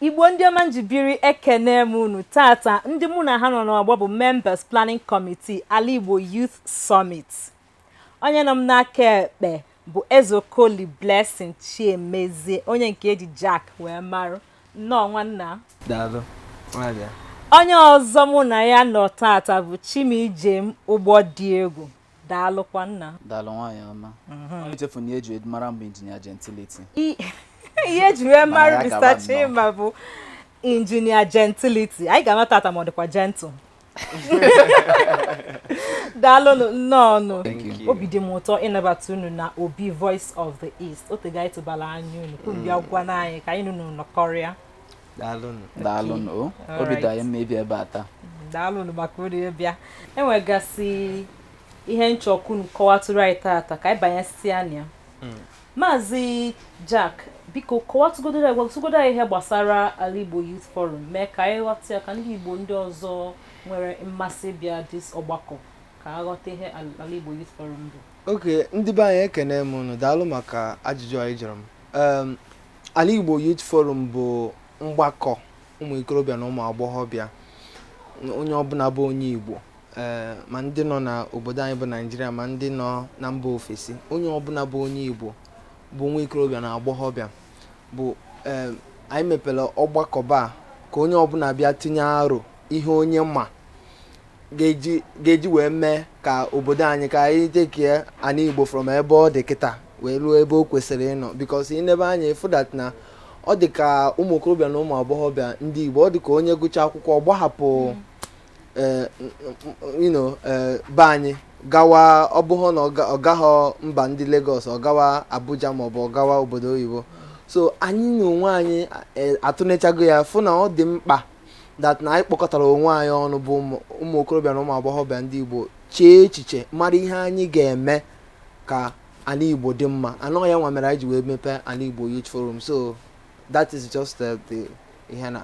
Igbo ndị ọma njibiri, ekene m unu tata. Ndị mụ na ha nọ n'ọgbọ bụ Members Planning Committee, Ala Igbo Youth Summit. Onye nọ m n'aka ekpe bụ Ezeokoli Blessing Chiemezie, onye nke eji Jack wee marụ. Nnọọ, nwanna. Daalụ, nwaada. Onye ọzọ mụ na ya nọ tata bụ Chimijem Ụgbọ Dị Egwu. Daalụkwa, nna. Daalụ, nwaanyị ọma. Echefu na eji mara mbụ Engineer Gentility. Ihe eji wee mara Mana ya Mr. gaba nnọọ. Chima bụ Engineer Gentility. Anyị ga-ama tata ma ọ dịkwa gentle. Daalụnụ, nnọọnụ. Thank you. Obi dị m ụtọ ịnabata unu na Obi Voice of the East. Otego anyị tụbara anya unu ka unu bịa gwa anyị ka anyị nụ nọkọrịa. Daalụnụ. Daalụ o. Obi dị anyị mma ịbịa ebe a taa. Daalụnụ maka unu ịbịa. Enwegasị ihe nchọkwu unu kọwatụrụ anyị tata ka anyị banyesịa na ya. Maazị Jack, biko kọwatụgodo anyị, gwatụgodo anyị ihe gbasara Ala Igbo Youth Forum, mee ka anyị ghọta ya, ka ndị Igbo ndị ọzọ nwere mmasị bịa this ọgbakọ ka a ghọta ihe Ala Igbo Youth Forum bụ. Oke ndị be anyị, ekene m unu. Daalụ maka ajụjụ anyị jụrụ m. Ala Igbo Youth Forum bụ mgbakọ ụmụ ikorobịa na ụmụ agbọghọbịa, onye ọbụla bụ onye Igbo, ee, ma ndị nọ n'obodo anyị bụ Naijiria, ma ndị nọ na mba ofesi, onye ọbụla bụ onye Igbo bụ nwa ikorobịa na agbọghọbịa bụ, ee, anyị mepere ọgbakọba a ka onye ọbụla bịa tinye aro ihe onye ma ga-eji wee mee ka obodo anyị, ka anyị tekie ana Igbo from ebe ọ dị kịta wee ruo ebe o kwesịrị ịnọ, because inebe anya ịfụ that na ọ dị ka ụmụ okorobịa na ụmụ agbọghọbịa ndị Igbo, ọ dị ka onye gụcha akwụkwọ gbahapụ, ee, be anyị gawa, ọ bụghị na ọ gaghọ mba ndị Lagos, ọ gawa Abuja maọbụ ọ gawa obodo oyibo. So anyị na onwe anyị atụnechago ya, fụ na ọ dị mkpa that na anyị kpọkọtara onwe anyị ọnụ bụ ụmụ okorobịa na ụmụ agbọghọbịa ndị Igbo, chee echiche mara ihe anyị ga-eme ka ala Igbo dị mma. Anọ ya nwa mere anyị ji wee mepee Ala Igbo Youth Forum. So that is just the ihe na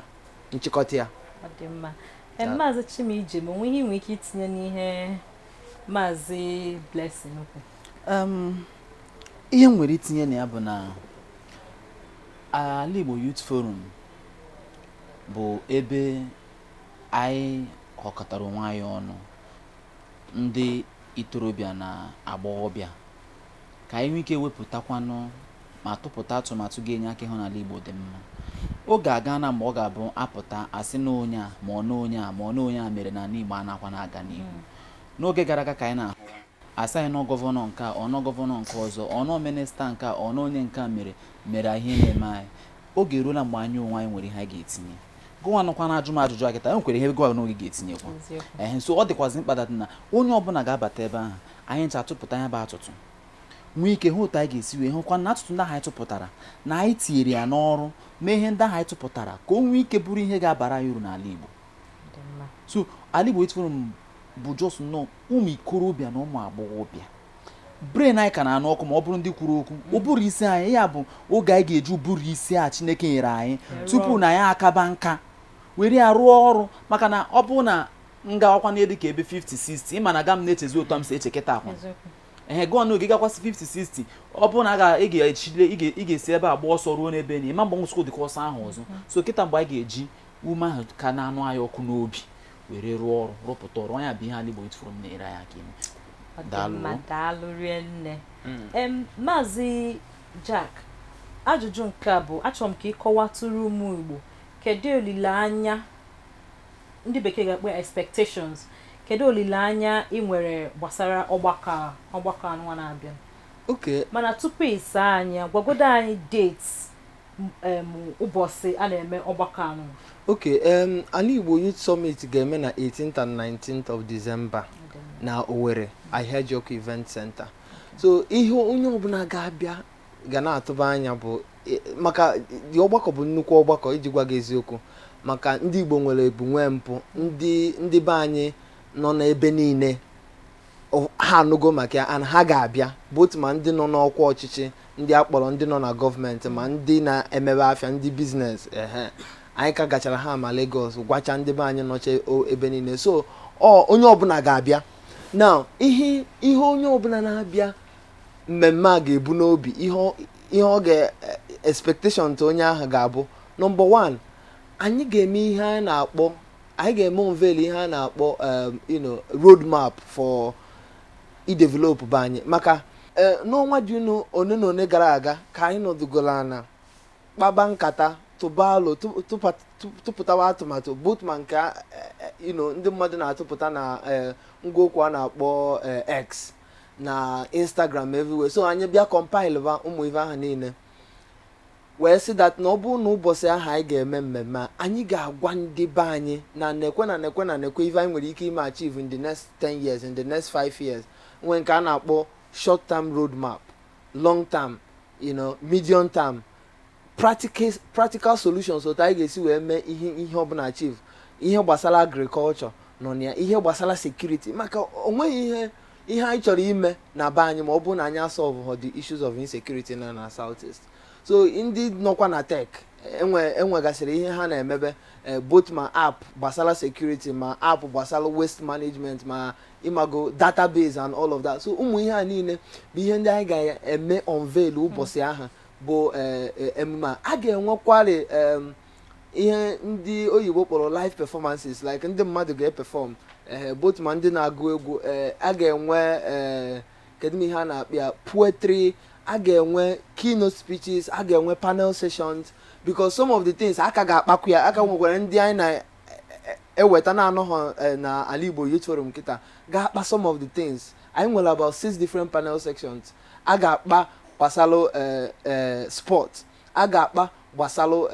nchịkọta ya. Ọ dị mma. Ee, Maazị Chimijem, onwe ihe ị nwere ike itinye n'ihe Maazị Blessing kwu? Ihe m nwere itinye na ya bụ na Ala Igbo Youth Forum bụ ebe anyị ghọkọtara onwe anyị ọnụ, ndị itorobịa na agbọghọbịa, ka anyị nwee ike wepụtakwanụ ma tụpụta atụmatụ ga-enye aka ịhụ n'ala Igbo dị mma. Oge aga na mgbe ọ ga-abụ apụta asị na onye a ma ọ na onye a ma ọ na onye a mere n'ala Igbo anakwa na-aga n'ihu. N'oge gara aga ka anyị na-ahụ asị anyị nọ governor nke a, ọnọ governor nke ọzọ, ọnọ minister nke a, ọnọ onye nke a mere mere ihe na-eme anyị. Oge eruola mgbe anyị onwe anyị nwere ihe anyị ga-etinye. Gụnwa nọkwa na-ajụ m ajụjụ a kịta, e nwekwara ihe gụnwa n'oge ga-etinyekwa. Ehe, so ọ dịkwazị mkpa that na onye ọbụla ga-abata ebe ahụ, anyị ncha atụpụta ya bụ atụtụ, nwee ike hụ otu anyị ga-esi wee hụkwa na atụtụ ndị ahụ anyị tụpụtara na anyị tinyere ya n'ọrụ, mee ihe ndị ahụ anyị tụpụtara ka o nwee ike bụrụ ihe ga-abara anyị uru n'ala Igbo. Dị mma. So Ala Igbo Youth Forum bụ just nnọọ ụmụ ikorobịa na ụmụ agbọghọbịa brain anyị ka na-anụ ọkụ, ma ọ bụrụ ndị kwuru okwu ụbụrụ isi anyị, ya bụ oge anyị ga-eji ụbụrụ isi a Chineke nyere anyị tupu na ya akaba nka were ya rụọ ọrụ, maka na ọ bụrụ na m gawakwa n'elu ka ebe 50 60, ịma na aga m na-echezi otu m si eche kịta akwa. Ehe, gụọ n'oge gakwasị 50 60, ọ bụrụ na a ga ị ga-echile, ị ga-esi ebe a gba ọsọ ruo n'ebe na ịma mgbe nwụsịkwa dịka ọsọ ahụ ọzọ. So kịta mgbe anyị ga-eji ume ahụ ka na-anụ anyị ọkụ n'obi were rụọ ọrụ, rụpụta ọrụ, onye bụ ihe Ala Igbo Youth Forum na-ere anyị aka ime. Ọ dị Daalụ. mma, daalụ rinne. Maazị Jack, ajụjụ nke a bụ, achọrọ m ka ị kọwatụrụ ụmụ Igbo kedu olileanya, ndị bekee ga-akpọ ya expectations, kedu olileanya ị nwere gbasara ọgbakọ a, ọgbakọ anụnwa na-abịa? Oke. Mana tupu ịsa anyị, gwagodo anyị dates, ụbọchị a na-eme ọgbakọ anụnwa. Oke, Ala Igbo Youth Summit ga-eme na 18th and 19th of December na Owerri, Ahịajọkụ Event Center. So ihe onye ọbụla ga-abịa ga na-atụba anya bụ maka dị ọgbakọ bụ nnukwu ọgbakọ, iji gwa gị eziokwu, maka ndị Igbo nwere ebu nwee mpụ, ndị be anyị nọ n'ebe niile ha anụgo maka ya and ha ga-abịa, both ma ndị nọ n'ọkwa ọchịchị, ndị akpọrọ ndị nọ na gọọmenti, ma ndị na-emebe afịa, ndị business. Ehe, anyị ka gachara ha ma Lagos gwacha ndị be anyị nọcha ebe niile. So ọ onye ọbụla ga-abịa. Now, ihe onye ọbụla na-abịa mmemme a ga-ebu n'obi, ihe ọ ga expectation to onye ahụ ga-abụ, number one, Anyị ga-eme ihe a na-akpọ, anyị ga-eme unveil ihe a na-akpọ road map for idevelop be anyị, maka n'ọnwa June one na one gara aga ka anyị nọdụgoro ana kpaba nkata, tụba alo, tụpụtawa atụmatụ, both ma nke ndị mmadụ na-atụpụta na ngwaokwu a na-akpọ X na Instagram, everywhere. So anyị bịa compile ba ụmụ ife ahụ niile wee sị that na ọ bụrụ na ụbọchị ahụ anyị ga-eme mmemme a, anyị ga-agwa ndị be anyị na nekwe na nekwe na nekwe ife anyị nwere ike ime achieve in the next 10 years, in the next 5 years, nwee nke a na-akpọ short term road map, long term, medium term, practical solutions, otu anyị ga-esi wee mee ihe ọbụla achieve. Ihe gbasara agriculture nọ na ya, ihe gbasara security, maka onweghị ihe anyị chọrọ ime na be anyị ma ọ bụrụ na anyị asolve the issues of insecurity na South East. So ndị nọkwa na tech enwegasịrị ihe ha na-emebe, both ma app gbasara security, ma app gbasara waste management, ma imago database and all of that. So ụmụ ihe a niile bụ ihe ndị anyị ga-eme unveil ụbọchị ahụ bụ emume a. A ga-enwekwari ihe ndị oyibo kpọrọ live performances, like ndị mmadụ ga-eperform, both ma ndị na-agụ egwu, a ga-enwe kedu m ihe a na-akpọ ya, poetry, a ga-enwe keynote speeches, a ga-enwe panel sessions, because some of the things aka ga-akpakwu ya aka nwekwara ndị anyị na-eweta na-anọghọ na Ala Igbo Youth Forum kịta ga-akpa some of the things. Anyị nwere about six different panel sections. A ga-akpa gbasalụ sport, a ga-akpa gbasalụ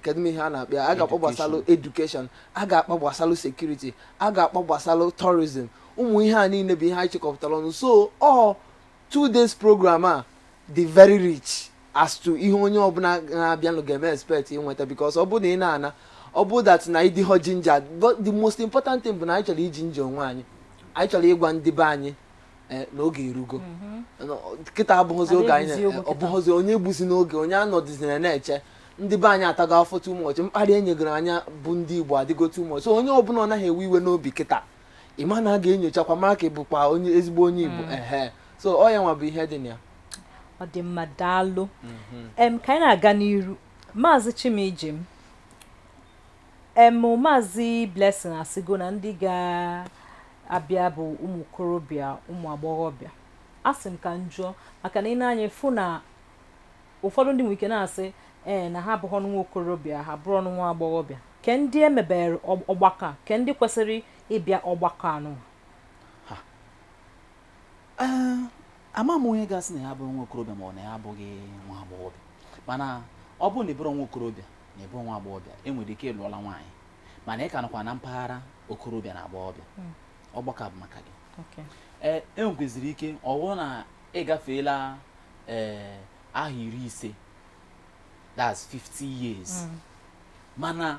kedu m ihe a na-akpa ya, a ga-akpa gbasalụ education, a ga-akpa gbasalụ security, a ga-akpa gbasalụ tourism. Ụmụ ihe a niile bụ ihe anyị chịkọpụtara ọnụ. So ọ 2 days program a dị very rich as to ihe onye ọbụla na-abịanụ ga-eme expect inweta, because ọ bụrụ na ị na-ana, ọ bụ that na ịdịghọ ginger. But the most important thing bụ na anyị chọrọ iji nje onwe anyị, anyị chọrọ ịgwa ndị be anyị na oge erugo kịta. Abụghịzi oge anyị, ọ bụghịzi onye gbuzi n'oge, onye anọdịzina na-eche. Ndị be anyị atago afọ too much, mkparị enyegoro anya bụ ndị Igbo adịgo too much. So onye ọbụla ọ naghị ewe iwe n'obi kịta, ịma na a ga-enyochakwa mara ka ị bụkwa onye ezigbo onye Igbo. Ehe, so ọ ya nwa bụ ihe dị na ya. Ọ dị mma, daalụ. Ka anyị na-aga n'iru, Maazị Chimijem, Maazị Blessing asịgo na ndị ga-abịa bụ ụmụ okorobịa, ụmụ agbọghọbịa. A sị m ka m jụọ, maka na ị na-anya fụ na ụfọdụ ndị nwere ike na-asị ee na ha abụghị ọnụ nwa okorobịa, ha bụrụ ọnụ nwa agbọghọbịa. Ke ndị emebere ọgbakọ a, ke ndị kwesịrị ịbịa ọgbakọ anụ? Ee, ama m onye ga-asị na ya abụghị nwa okorobịa ma ọ na ya abụghị nwa agbọghọbịa, mana ọ bụrụ na ị bụrụ nwa okorobịa na ịbụ nwa agbọghọbịa, enwere ike ịlụọla nwaanyị, mana ị ka nọkwa na mpaghara okorobịa na agbọghọbịa, ọgbakọ a bụ maka gị. Ee, enwekwaziri ike ọ bụrụ na ị gafeela ahọ 50, that's 50 years, mana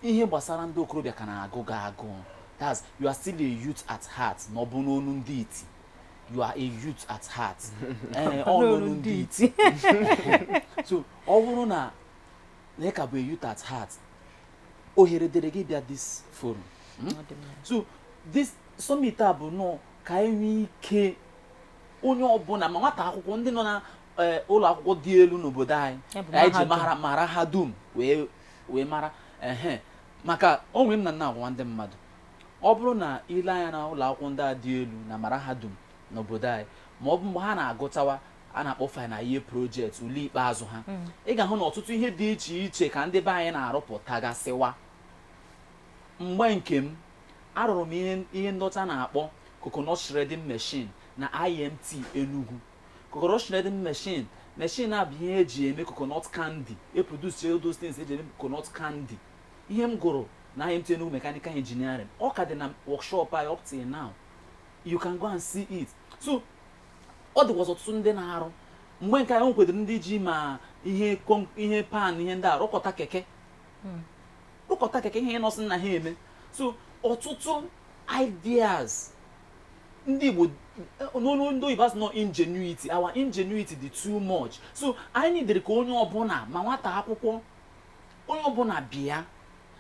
ihe gbasara ndị okorobịa ka na-agụ gị agụụ, that's you are still a youth at heart. Na ọ bụ n'onu ndị iti, you are a youth at heart. Ee, ọ n'onu ndị iti. So ọ bụrụ na ị ka bụ a youth at heart, ohere dịrị gị bịa this forum. Ọ dị mma. So this summit a bụ nọọ ka anyị nwee ike, onye ọbụla, ma nwata akwụkwọ, ndị nọ na ụlọ akwụkwọ dị elu n'obodo anyị, Ya bụ anyị ji mahadum. mara ha dum wee mara ehe, maka onwe m na nna agwa ndị mmadụ, ọ bụrụ na ile anya na ụlọ akwụkwọ ndị a dị elu na mara ha dum n'obodo anyị, ma ọ bụ mgbe ha na-agụtawa a na-akpọ final year project, ule ikpeazụ ha, ị ga-ahụ na ọtụtụ ihe dị iche iche ka ndị be anyị na-arụpụtagasịwa. Mgbe nke m, arụrụ m ihe ndọta na-akpọ coconut shredding machine na IMT Enugu. Coconut shredding machine a bụ ihe eji eme coconut candy, eproduce those things eji eme coconut candy. Ihe m gụrụ na IMT Enugu, mechanical engineering, ọ ka dị na workshop anyị up till now. You can go and see it. So ọ dịkwazị ọtụtụ ndị na-arụ. Mgbe nke anyị nwekwadoro ndị ji ma ihe pan, ihe ndị a, rụkọta keke, rụkọta keke, ihe nọsị na ha eme. So ọtụtụ ideas ndị Igbo, n'olu ndị oyibo asị nọ ingenuity, our ingenuity dị too much. So anyị nidere ka onye ọbụla, ma nwata akwụkwọ, onye ọbụla bịa.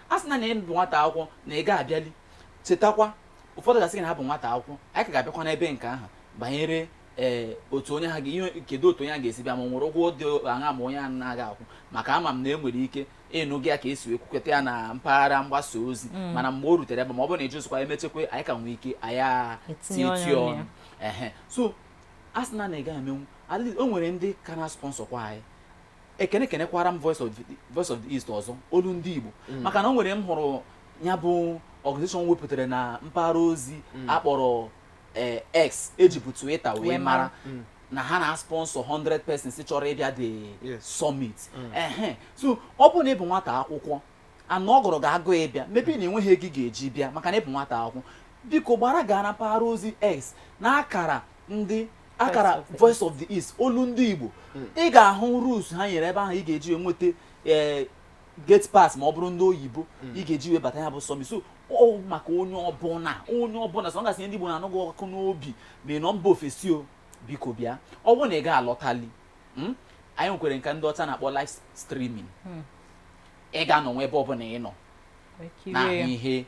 A sị na ị bụ nwata akwụkwọ na ị ga-abịali, chetakwa ụfọdụ ga-asị gị na ha bụ nwata akwụkwọ. Anyị ka ga-abịakwa n'ebe nke ahụ banyere otu onye ha ga ihe, kedu otu onye ha ga-esi bịa, ma ọ nwere ụgwọ dị aṅa, ma onye ahụ na-aga akwụ, maka ama m na e nwere ike Ịnụ gị ya ka esi wee kwukọta ya na mpaghara mgbasa ozi, mana mgbe o rutere ebe, ma ọ bụrụ na ịjụzikwa, emechekwa anyị ka nwee ike anyị etinye ọnụ tie na ọnụ. ya. Ehe, so a sị na ị gaghị emenwu. At least o nwere ndị ka na sponsor kwa anyị. Ekene kenekwara m Voice of the East ọzọ, Olu Ndị Igbo, maka na o nwere m hụrụ ya bụ organization wepụtara na mpaghara ozi akpọrọ X, ejibụ Twitter wee wee mara mara. na ha na-sponsor 100 persons chọrọ ịbịa the summit. Ehe, so ọ bụrụ na ị bụ nwata akwụkwọ ana ọ gụrụ gị agụụ ịbịa, mebi na enweghị ego ị ga-eji bịa maka na ị bụ nwata akwụkwọ, biko gbara gaa na mpaghara ozi X na akara ndị akara of the Voice of the East, Olu Ndị Igbo. Ị ga-ahụ rules ha nyere ebe ahụ ị ga-eji wee nweta gate pass, ma ọ bụrụ ndị oyibo ị ga-eji wee bata ya bụ summit. So ọ maka onye ọbụla, onye ọbụla, so ọ gasị ndị Igbo na-anụghị ọkụ n'obi ma ị nọ mba ofesi o, biko bịa. Ọ bụrụ na ị ga-alọtali, anyị nwekwere nke ndị ọcha na-akpọ live streaming. Ị ga-anọ nwa ebe ọbụla ị nọ wee kirie na-ahụ ya. Ihe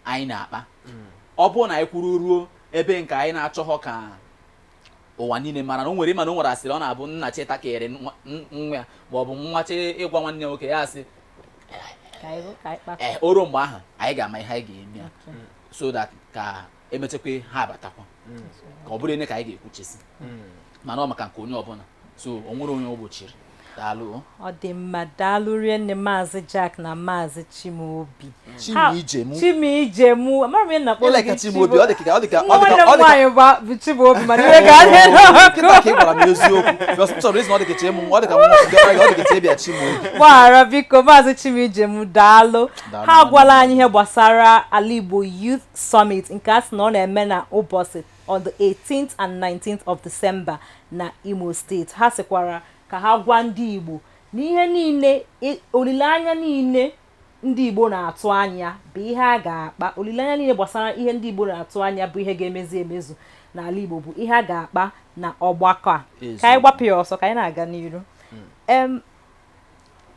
anyị na-akpa, ọ bụrụ na anyị kwuru ruo ebe nke anyị na-achọghọ ka ụwa niile mara na o nwere, ịma na o nwere asịrị ọ na-abụ nna chetakịrị nwa nwa ya, ma ọ bụ nwa che ịgwa nwanne ya nwoke, ya asị Ka anyị kpata. Ee, o ruo mgbe ahụ anyị ga-ama ihe anyị ga-eme ya so that ka emechakwa ha abatakwa, ka ọ bụrụ ene ka anyị ga-ekwuchisi, mana ọ maka nke onye ọbụla, so o nwere onye o gbochiri. Daalụ. Ọ dị mma, daalụ rinne, Maazị Jack na Maazị Chimaobi. Chimijemu. Chimijemu, amara m ihe na-akpọ Ịleka gị. Chimaobi, ọ dị ka ọ dị ka ọ dị Nwanne ka m ọ dị ka nwaanyị bụ Chimaobi, mana iwe ga-adị n'ọkụ. Kịta ka ị gwara m eziokwu, because m chọrọ ịsị na ọ dị ka Chimụ, ọ dị ka nwa ọ dị ka Chebịa Chimaobi. Gbaghara biko, Maazị Chimijemu, daalụ. Daalụ, Ha agwala nwanne m. anyị ihe gbasara Ala Igbo Youth Summit nke a sị na ọ na-eme na ụbọchị on the 18th and 19th of December na Imo Steeti. Ha sịkwara ka ha gwa ndị Igbo na ihe niile olileanya niile ndị Igbo na-atụ anya bụ ihe a ga-akpa. Olileanya niile gbasara ihe ndị Igbo na-atụ anya bụ ihe ga-emezi emezu n'ala Igbo bụ ihe a ga-akpa na ọgbakọ a. Ka anyị gbapụ ya ọsọ ka anyị na-aga n'iru.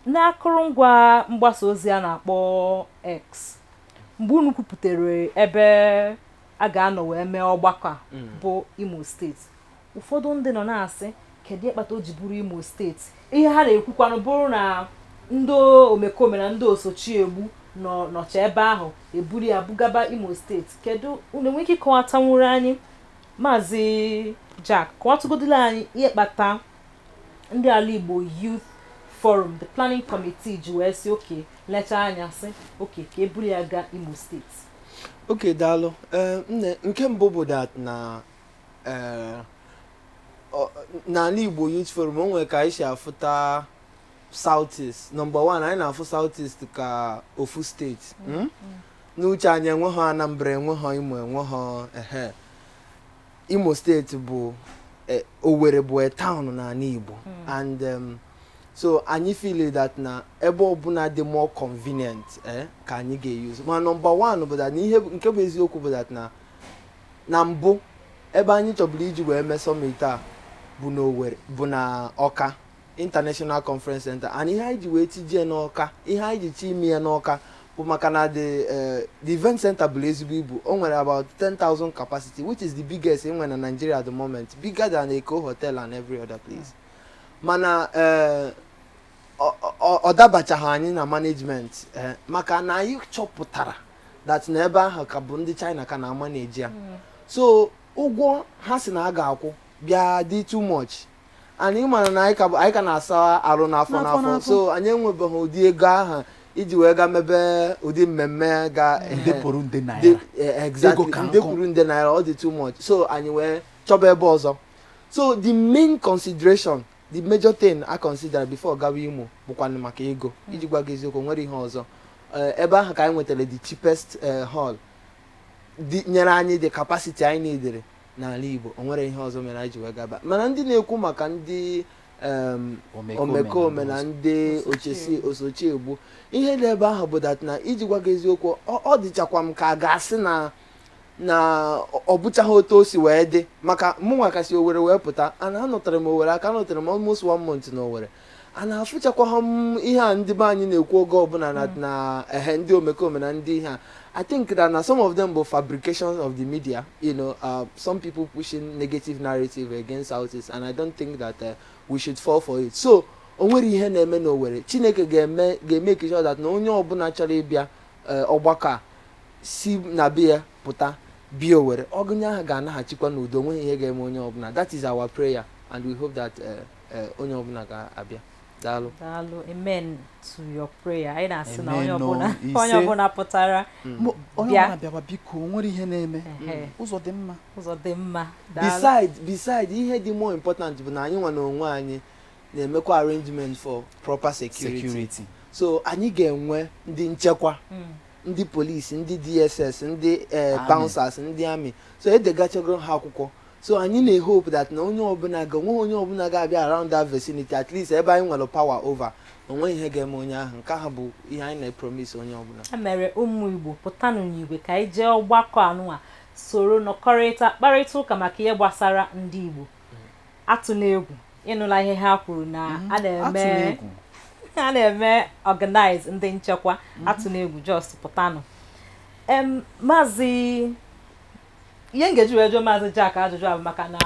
N'akụrụngwa mgbasa ozi a na-akpọ X, mgbe unu kwupụtara ebe a ga-anọ wee mee ọgbakọ a bụ Imo Steeti, ụfọdụ ndị nọ na-asị, kedu ịkpata o ji bụrụ Imo Steeti? Ihe ha na-ekwukwanụ bụrụ na ndị omekome na ndị osochiegbu nọ nọcha ebe ahụ eburu ya bugaba Imo Steeti. Kedu unu enwe ike ịkọwatanwuru anyị? Maazị Jack, kọwatụgodila anyị ihe kpata ndị Ala Igbo Youth Forum, the planning committee, ji wee sị oke lechaa anya sị oke ka eburu ya gaa Imo Steeti. Ok, daalụ. Ee, nne, nke mbụ bụ that na n'Ala Igbo Youth Forum, o nwere ka anyị si afụta South East. Number one, anyị na-afụ South East ka ofu steeti. N'uche anyị, enweghị Anambra, enweghị Imo, enweghị ehe. Imo Steeti bụ Owerri bụ a town n'ala Igbo, and so anyị feel that na ebe ọbụla dị more convenient ka anyị ga-use. Ma number one bụ that na ihe nke bụ eziokwu bụ that na mbụ ebe anyị chọburu iji wee mee summit a bụ n'Owerri, bụ na Ọka International Conference Center. And ihe anyị ji wee tijie n'Ọka, ihe anyị ji chi ime ya n'Ọka bụ maka na the event center buru ezigbo ibu. O nwere about 10,000 capacity, which is the biggest enwere na Nigeria at the moment, bigger than Eko Hotel and every other place. Mana ọ dabachaghị anyị na management, maka na anyị chọpụtara that na ebe ahụ ka bụ ndị China ka na-ama na-eji ya, so ụgwọ ha si na a ga-akwụ bịa dị too much, and ị mara na anyị ka na-asa arụ n'afọ n'afọ, n'afọ. N'afọ. So anyị enwebeghị ụdị ego ahụ iji wee ga mebe ụdị mmemme ga nde pụrụ nde naira. Exactly. Ego ka Nde nkụ. kwuru nde naira, ọ dị too much, so anyị wee chọba ebe ọzọ. So the main consideration, the major thing I consider before gawa Imo bụkwanụ maka ego. Iji gwa gị eziokwu, nwere ihe ọzọ. Ebe ahụ ka anyị nwetara the cheapest hall dị nyere anyị the capacity anyị needere n'ala Igbo. O nwere ihe ọzọ mere anyị ji wee gaba. Mana ndị na-ekwu maka ndị omekome na ndị ochesi osochi egbu, ihe dị ebe ahụ bụ that na iji gwa gị eziokwu, ọ dịchakwa m ka a ga-asị na ọ bụchaghị otu o si wee dị, maka mụnwa kasị Owere wee pụta, ana anọtere m Owere aka, anọtere m almost one month na Owere, a na-afụchakwa m ihe a ndị be anyị na-ekwu oge ọbụla na ehe ndị omekome na ndị ihe a. I think that na some of them bụ fabrications of the media, some people pushing negative narrative against Southeast, and I don't think that we should fall for it. So O nwere ihe na-eme n'Owerri. Chineke ga-eme sure that na onye ọbụla chọrọ ịbịa ọgbakọ a si na be ya pụta bịa Owerri, ọgụnye ahụ ga-anaghachikwa n'udo, onweghị ihe ga-eme onye ọbụla. That is our prayer and we hope that onye ọbụla ga-abịa. Daalụ. Daalụ. Amen to your prayer. Anyị na-asị na onye Amen, ọbụla o, ise. onye ọbụla pụtara Onye Bịa. ọbụla bịawa, biko, o nwere ihe na-eme. Ụzọ dị mma. Ụzọ dị mma. Daalụ. Beside, ihe dị more important bụ na anyị nwa na onwe anyị na-emekwa arrangement for proper security. Security. So anyị ga-enwe ndị nchekwa, ndị polisi, ndị DSS, ndị Army. bouncers, ndị army. So edegachagoro ha akwụkwọ. So anyị na-ehope that na onye ọbụla ga onwe onye ọbụla ga-abịa around that vicinity, at least ebe anyị nwere power over, onwe ihe ga-eme onye ahụ. Nke ahụ bụ ihe anyị na-epromise onye ọbụla. Ya mere, ụmụ Igbo, pụtanụ n'igwe ka anyị jee ọgbakọ anụnwa, soro nọkọrịta, kparịta ụka maka ihe gbasara ndị Igbo. Atụla egwu. Ịnụla ihe ha kwuru na a na-eme Atụla egwu. a na-eme organize ndị nchekwa. Atụla egwu, just pụtanụ. Maazị, ihe m ga-eji wee jụọ Maazị Jack ajụjụ a bụ maka na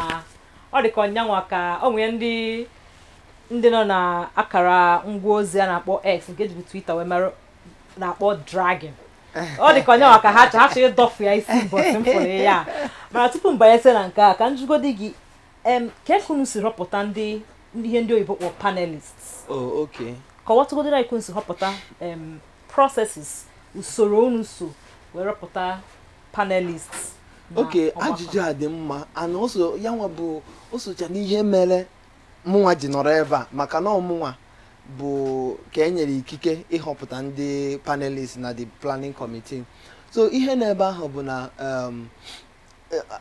ọ dị ka ọnyanwa ka o nwee ndị nọ na akara ngwa ozi a na-akpọ X, nke ejibu Twitter wee mara, na-akpọ dragging. Ọ dị ka ọnyanwa ka ha chọrọ ịdọfu ya isi mbọsị m fụrụ ya. Mana tupu m banyete na nke a, ka m jụgodi gị, ka unu si rọpụta ndị ihe ndị oyibo kpọ panelists? Oh, okay. Kọwatụgodoro anyị ka unu si họpụta, processes, usoro unu so wee rọpụta panelists na Okay. ọgbakọ. Ajụjụ a dị mma, and also ya nwa bụ o socha n'ihe mere mụnwa ji nọrọ ebe a, maka na ọmụnwa bụ ka e nyere ikike ịhọpụta ndị panelists na the planning committee. So ihe n'ebe ahụ bụ na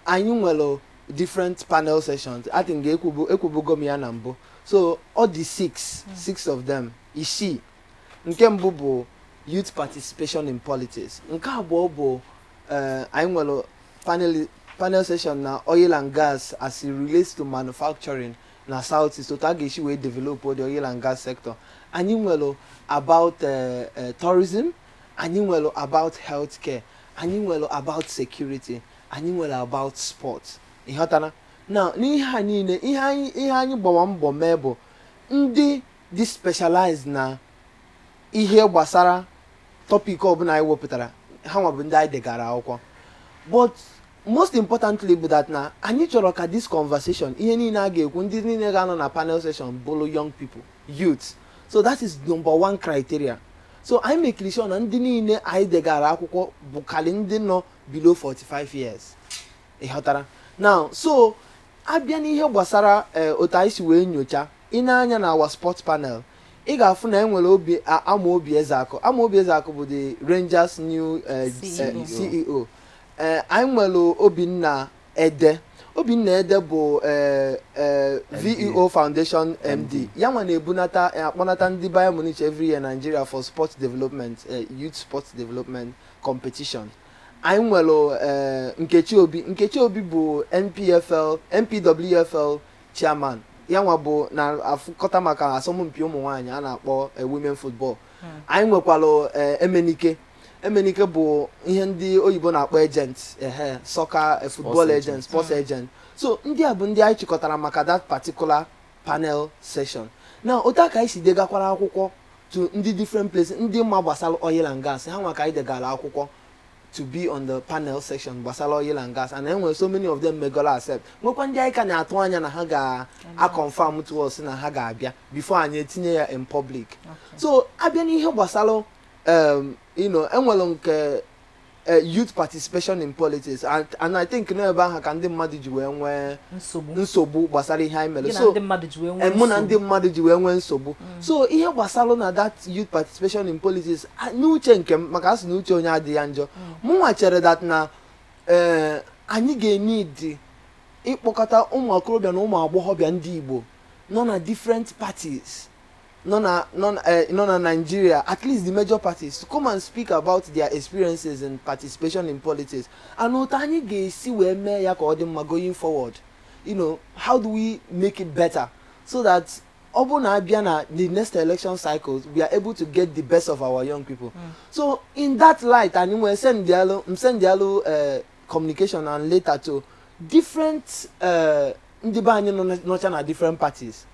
anyị nwere different panel sessions. I think ekwubugo m ya na mbụ. So ọ dị six of them, isii. Nke mbụ bụ youth participation in politics. Nke abụọ bụ anyị nwere panel session na oil and gas as it relates to manufacturing na South East, otu a ga-esi wee develop the oil and gas sector. Anyị nwere about tourism, anyị nwere about healthcare, anyị nwere about security, anyị nwere about sport. Ịghọtara na n'ihe a niile, ihe anyị gbawa mbọ mee bụ ndị dị specialized na ihe gbasara topic ọbụla anyị wepụtara, ha nwa bụ ndị anyị degara akwụkwọ. But most importantly bụ that na anyị chọrọ ka this conversation, ihe niile a ga-ekwu, ndị niile ga-anọ na panel session bụrụ young people, youth. So that is number one criteria. So anyị mekiri sure na ndị niile anyị degara akwụkwọ bụkarị ndị nọ below 45 years. Ị ghọtara now? So abịa n'ihe gbasara otu anyị si wee nyocha, ị na-anya na our sports panel, ị ga-afụ na enwere obi Amaobi Ezeakụ. Amaobi Ezeakụ bụ the Rangers new CEO. CEO. Anyị nwere Obinna Ede. Obinna Ede bụ VEO Foundation MD. Ya nwa na-ebunata akpọnata ndị Bayern Munich every year Nigeria for sports development, youth sports development competition. Anyị nwere Nkechi Obi. Nkechi Obi bụ NPFL, NPWFL chairman. Ya nwa bụ na-afụkọta maka asọmpi ụmụ nwaanyị a na-akpọ women football. Anyị nwekwara Emenike. Emenike bụ ihe ndị oyibo na-akpọ agent, ehe, soccer, football agent. Agent, sports agent. So ndị a bụ ndị anyị chịkọtara maka that particular panel session. Now, otu a ka anyị si degakwara akwụkwọ to ndị different places, ndị ma gbasara oil and gas, ha nwa ka anyị degara akwụkwọ to be on the panel section gbasara oil and gas, and enwere so many of them megolo accept. Nwekwa ndị anyị ka na-atụ anya na ha ga-aconfirm to us na ha ga-abịa before anyị etinye ya in public. So abịa n'ihe gbasara enwere nke youth participation in politics, and I think n'ebe ahụ ka ndị mmadụ ji wee nwee nsogbu. Nsogbu gbasara ihe anyị mere. Gị na So ndị mmadụ ji wee nwee mụ na ndị nsogbu. Mmadụ ji wee nwee nsogbu. So ihe gbasara na that youth participation in politics, n'uche nke m, maka asị na uche onye adịghị ya njọ, mụnwa chere that na anyị ga-enid ịkpọkọta ụmụ okorobịa na ụmụ agbọghọbịa ndị Igbo nọ na different parties nọ na Nigeria, at least the major parties, to come and speak about their experiences in participation in politics and otu anyị ga-esi wee mee ya ka ọ dị mma going forward. How do we make it better so that ọ bụrụ na abịa na the next election cycles, we are able to get the best of our young people? So in that light, anyị nwee sendialụ m sendialụ communication and letter to different ndị be anyị nọcha na different parties.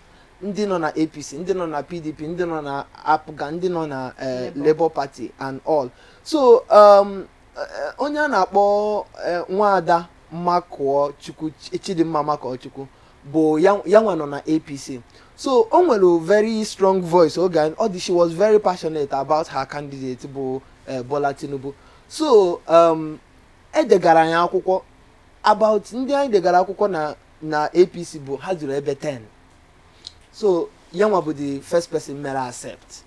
Ndị nọ na APC, ndị nọ na PDP, ndị nọ na APGA, ndị nọ na Labour. Labour Party and all. So onye a na-akpọ nwaada Makụọ Chukwu, Chidimma Makụọ Chukwu, bụ ya nwa nọ na APC. So o nwere very strong voice oge ọ dị. She was very passionate about her candidate bụ Bola Tinubu. So edegara anyị akwụkwọ about ndị anyị degara akwụkwọ na APC bụ ha zuru ebe 10. So ya nwa bụ the first person mere accept.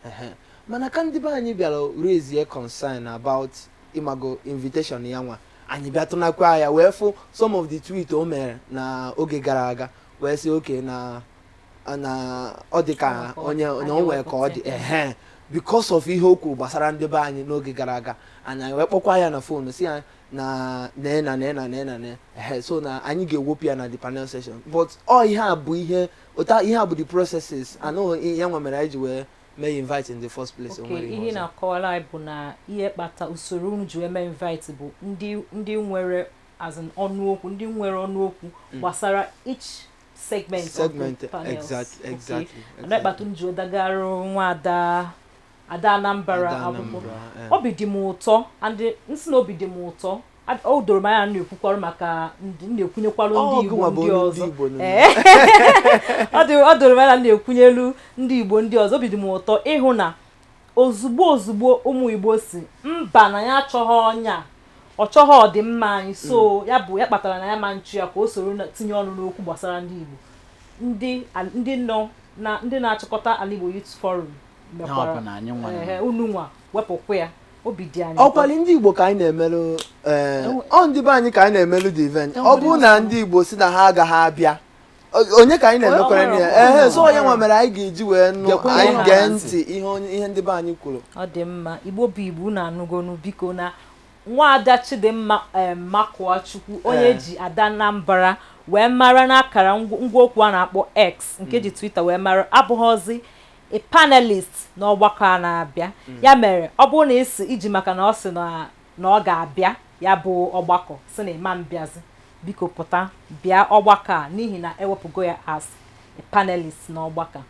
Ehe. Mana ka ndị be anyị bịara raise concern about ịmago invitation ya nwa, anyị bịa tụnakwa ya wee fụ some of the tweet o mere na oge gara aga, wee sị oke na ọ dị ka onye na o nwere ka ọ dị ehe because of ihe o kwuru gbasara ndị be anyị n'oge gara aga. Anyị wee kpọkwa ya na phone, si ya na nee na nee na nee na nee ehe, so na anyị ga-ewepụ ya na the panel session. But ọ ihe a bụ ihe ụta, ihe a bụ the processes anụ ya nwa mere anyị ji wee mee invite in the first place. O Okay, nwere ihe ihe ọzọ. Na-akọwara anyị bụ na ihe kpata usoro unu ji wee mee invite bụ ndị nwere as in ọnụokwu, ndị nwere ọnụokwu gbasara each segment of Segment, the panels. Exactly. Ana kpata unu ji wee dagarụ nwa ada Anambra Ada akwụkwọ. Anambra, eh. Obi dị m ụtọ and nsị na obi dị m ụtọ. O doro m anya na na-ekwukwarụ maka ndị m na-ekwunyekwarụ Ọ ndị Igbo gịnwa bụ ndị onye ọzọ. ndị Igbo nọ. Ee. Ọ doro m anya na na-ekwunyelu ndị Igbo ndị ọzọ. Obi dị m ụtọ ịhụ na ozugbo ozugbo ụmụ Igbo si mba na ya achọghị ọnya, ọ chọghị ọdịmma anyị, so ya bụ ya kpatara na ya ma nchu ya ka o soro tinye ọnụ n'okwu gbasara ndị Igbo, ndị nọ na ndị na-achịkọta Ala Igbo Youth Forum Ya mekwara ọ bụ na anyị nwa ehe, unu nwa wepụkwa ya. Obi dị anyị ụtọ. Ọkwali ndị Igbo ka anyị na-emelụ, ee, ọ ndị be anyị ka anyị na-emelụ the event. Ọ bụrụ na ndị Igbo si na ha agaghị abịa, onye ka anyị na-emekwara Onwere ya? Ehe, so onye nwa mere anyị ga-eji wee nụ Gekwe anyị ha gee ntị. ntị ihe ndị be anyị kwuru. Ọ dị mma. Igbo bụ Igbo, unu anụgonu. Biko, na nwaada Chidimma Makụọ Chukwu, onye eji Ada Anambra wee mara n'akara ngwaokwu a na-akpọ X nke ji Twitter wee mara, abụghọzi a panelist n'ọgbakọ a na-abịa. Ya mere ọ bụrụ na isi iji maka na ọ sị na ọ ga-abịa ya bụ ọgbakọ si na ịma mbịazi, biko pụta bịa ọgbakọ a, n'ihi na ewepụgo ya as a panelist n'ọgbakọ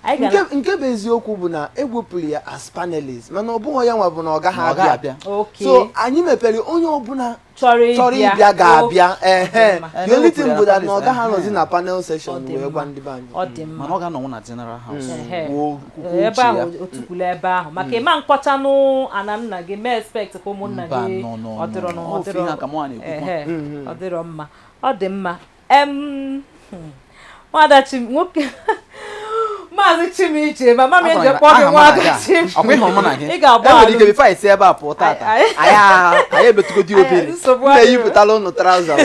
anyị ga Nke bụ eziokwu bụ na ewepụrụ ya as panelist, mana ọ bụghị ya nwa bụ na ọ gaghị Na ọ gaghị abịa. abịa. So anyị mepere onye ọbụla chọrọ chọrọ ịbịa ga-abịa, ehe. Mma. The only thing bụ that na ọ gaghị Ehe. anọzi na panel session Ọ dị wee mma. gwa ndị be anyị. Ọ dị mma. Mana ọ ga-anọnwụ na General House Ehe. kwuo ebe uche ya. ahụ otukwula ebe ahụ maka ịma nkọchanụ ana nna gị mee expect ka ụmụnna Mba, gị no, no, ọ dịrọ no. ọ Ọ ofu dịrọ ihe a ka mụ na-ekwukwa. Ehe, ọ dịrọ mma, ọ dị mma. Nwada Chim nwoke, Maazị Chimiche, mama m eji kpọọ gị Aha mụ na nwada gị a. Chim. Ọkwa ịhụrụ mụ na gị? Ị ga-agba Enwere ike alụ. before anyị si ebe a pụọ tata, anyị ebetugodi obere. Nsogbu M adịrọ. na-eyipụtala ụnụ trouser.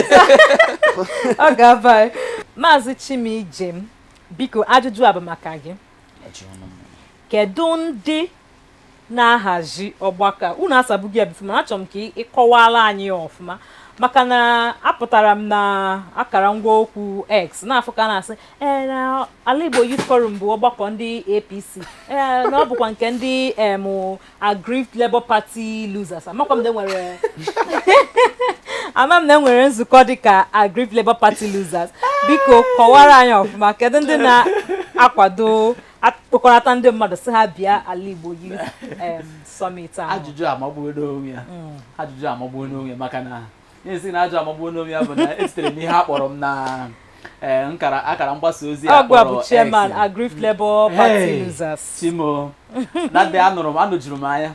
Ọ ga-aba anyị. Maazị Chimiche m, biko, ajụjụ a bụ maka gị. Kedu ndị na-ahazi ọgbakọ a? Unu asabụghị ya before, mana achọrọ m ka ị kọwara anyị ya ọfụma, maka na apụtara m na akara ngwa okwu X na-afụ ka a na-asị ee na Ala Igbo Youth Forum bụ ọgbakọ ndị APC, ee, na ọ bụkwa nke ndị aggrieved Labour Party losers. Amakwa m na enwere, ama m na enwere nzukọ dịka aggrieved Labour Party losers. Biko kọwara anyị ọfụma, kedu ndị na-akwado akpọkọrọta ndị mmadụ si ha bịa Ala Igbo Youth Summit ahụ? Ajụjụ amagbuo n'onwe ya, ajụjụ amagbuo n'onwe ya, maka na ihe si na ajụ amagbuo n'onwe ya bụ na esitere m ihe a kpọrọ m na nkara akara mgbasa ozi a Ọgwa bụ kpọrọ chairman X. aggrieved Labour Party Hey, losers. Chimo na ndị anụrụ m anụjuru m anya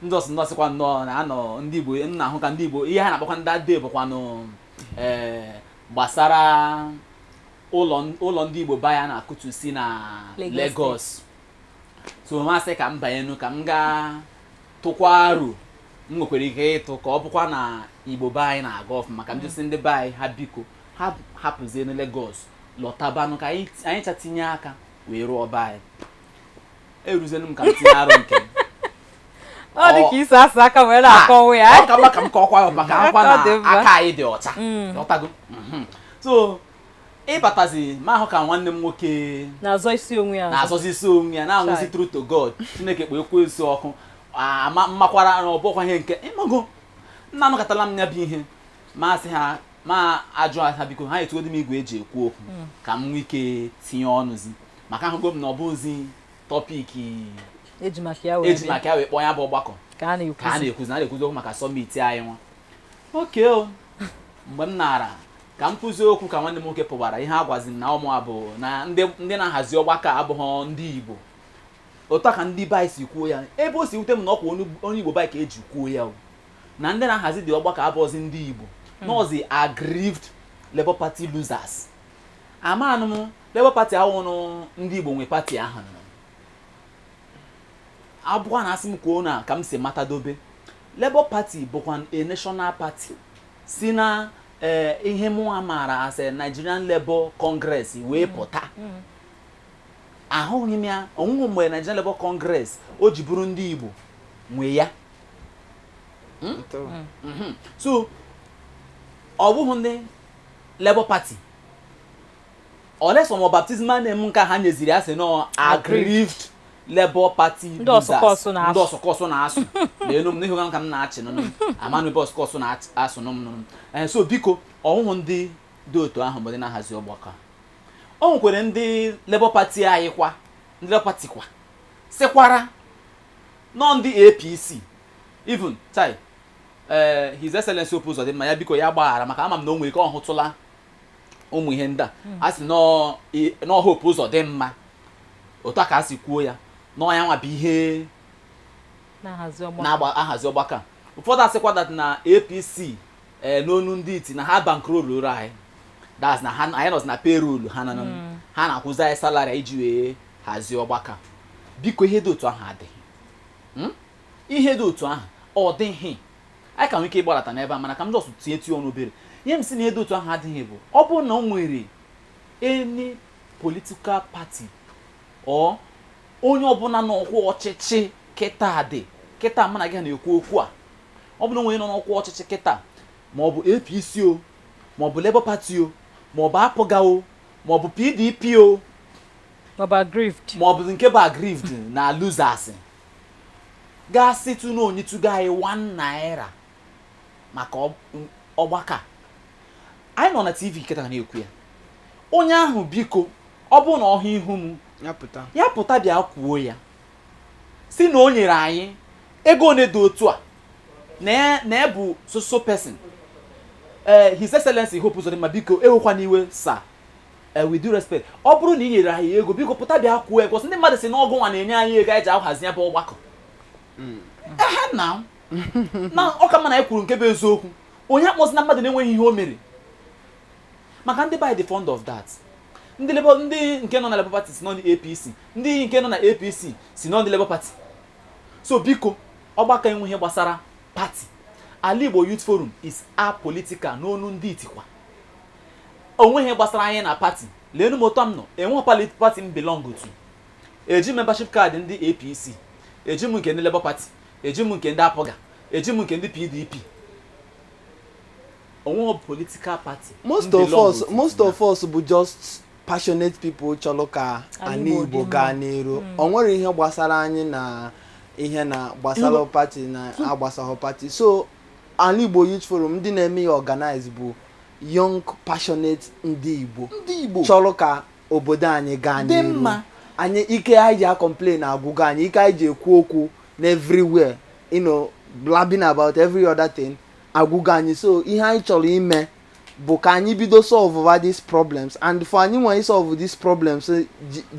ndị ọsị nọsịkwa nnọọ na anọ ndị Igbo m na-ahụ ka ndị Igbo ihe ha na-akpọkwa ndị ade bụkwanụ gbasara ụlọ ndị Igbo ba ya na-akụtusi na Lagos. Lagos. So masị ka m banyenu ka m gaa tụkwa aro m nwekwara ike ịtụ ka ọ bụkwa na Igbo be anyị na-aga ọfụma, maka m jụsị ndị be anyị ha biko ha hapụzie na Lagos lọtabanụ ka anyị cha tinye aka wee rụọ be anyị. Eruzenu m ka m tinye arụ nke m. Ọ dị ka isi asa aka wee na-akọwa ya. Ọ ka mma ka m kọọkwa ya maka akwa Ọ dị na mma. aka anyị dị ọcha. Ghọtago? So ịbatazi ma ahụ ka nwanne m nwoke na-azọ isi onwe ya azọ. Na-azọzi isi onwe ya, na-aṅụzi Chai. true to God, Chineke kpọ ekwensu ọkụ ama mmakwara na ọbọkwa ihe nke ịmago nna anụkọtala m ya bụ ihe ma asị ha ma ajụ ha biko ha etugodo m igwe eji ekwu okwu ka m nwee ike tinye ọnụzi. Maka ahụgo m na ọ bụzi topic eji maka ya wee eji bịa, maka ya wee kpọọ ya bụ ọgbakọ ka a ka a na-ekwuzi. Na-ekwuzi na a na-ekwuzi okwu maka summit anyị nwa. Oke o, mgbe m nara ka m kwuzie okwu, ka nwanne m nwoke pụbara ihe a gwazi m na ụmụ abụ na ndị na-ahazi ọgbakọ a abụghọ ndị Igbo. Otu a ka ndị be anyị si kwuo ya. Ebe o si wute m na ọkwa onye Igbo be anyị ka eji kwuo ya o, na ndị na-ahazi dị ọgbakọ abụọzi ndị Igbo, nọọzi aggrieved Labour Party losers. Amanụ m Labour Party awụnụ ndị Igbo nwe party ahụ nọ. Abụọ na asị m kwuo na ka m si matadobe, Labour Party bụkwa a national party si na ihe mụnwa maara as a Nigerian Labour Congress wee pụta. Ahụghị m ya onwụghị mgbe Nigerian Labour Congress o ji bụrụ ndị Igbo nwe ya. So ọ bụghị ndị Labour Party olesọ ma baptismal name nke ha nyeziri ya sị nọ aggrieved Labour Party Ndị ọsụkọsụ na-asụ. Ndị ọsụkọsụ na-asụ n'elu m n'ihu ka m na-achị nụnụ m amanụ ebe ọsụkọsụ na-asụ nụ m nụnụ. Ee, so biko, ọhụhụ ndị dị otu ahụ bụ ndị na-ahazi ọgbakọ a. O nwekwere ndị Labour Party anyị kwa, ndị Labour Party kwa sịkwara nọ ndị APC. Even tai, ee, His Excellency Hope Uzodimma ya, biko ya gbaghara, maka ama m na o nwere ike ọ hụtụla ụmụ ihe ndị a a sị nọọ Hope Uzodimma, otu a ka a si kwuo ya, nọọ ya nwa bụ ihe na-ahazi ọgbakọ. Na-agba ahazi ọgbakọ a. Ụfọdụ asịkwa that na APC, ee, n'onu ndị iti na ha bankroll anyị, that's na ha anyị nọzi na payroll ha, na ha na-akwụzi anyị salary iji wee hazie ọgbakọ a. Biko, ihe dị otu ahụ adịghị. Ihe dị otu ahụ ọ dịghị. Anyị ka nwee ike ịgbarata n'ebe a, mana ka m just tinye tinye ọnụ obere ihe m si na ihe dị otu ahụ adịghị bụ ọ bụrụ na o nwere any political party or onye ọbụla n'ọkwa ọchịchị kịta dị kịta mụ na gị na-ekwu okwu a, ọ bụrụ na onye nọ n'ọkwa ọchịchị kịta, ma ọ bụ APC o, ma ọ bụ Labour Party o, ma ọ bụ APGA o, ma ọ bụ PDP o, Maọbụ aggrieved. Ma ọ bụ nke bụ aggrieved na losers, gasị tụ na onye tụgo anyị ₦1 maka ọgbakọ a anyị nọ na TV kịta na-ekwu ya, onye ahụ, biko, ọ bụrụ na ọ hụ ihu m, ya pụta. Ya pụta bịa kwuo ya si na o nyere anyị ego one dị otu a na ya bụ so so person. Ee, His Excellency Hope Uzodimma, biko ewekwana iwe sa, with due respect, ọ bụrụ na ị nyere anyị ego, biko pụta bịa kwuo ya, because ndị mmadụ si na ọgụ nwa na-enye anyị ego anyị ji ahazi ya bụ ọgbakọ. Ehe, na ọ ka mma na anyị kwuru nke bụ eziokwu. Onye akpọzi na mmadụ na-enweghị ihe o mere, maka ndị by the fond of that, ndị Labour, ndị nke nọ na Labour Party si nọ ndị APC, ndị nke nọ na APC si nọ ndị Labour Party. So biko, ọgbakọ enweghị ihe gbasara party. Ala Igbo Youth Forum is apolitical n'onu ndị itikwa. Onweghị ihe gbasara anyị na party. Leenu m otu m nọ, enweghị party m belong to. Eji membership card ndị APC, eji m nke ndị Labour Party, eji m nke ndị APGA, eji m nke ndị PDP. Onweghị political party m Most of belong us to. Most of us bụ just passionate people chọrọ ka Ala ala Igbo Igbo dị gaa mma. n'iru. O nwere ihe gbasara anyị na ihe na gbasara party na agbasaghị party. So Ala Igbo Youth Forum, ndị na-eme ya organize bụ young passionate ndị Igbo ndị Igbo chọrọ ka obodo anyị gaa dị n'iru. mma. Anyị ike anyị ji a-complain agwụgo anyị, ike anyị ji ekwu okwu na everywhere, blabbing about every other thing agwụgo anyị. So ihe anyị chọrọ ime bụ ka anyị bido solve these problems, and for anyị nwere solve these problems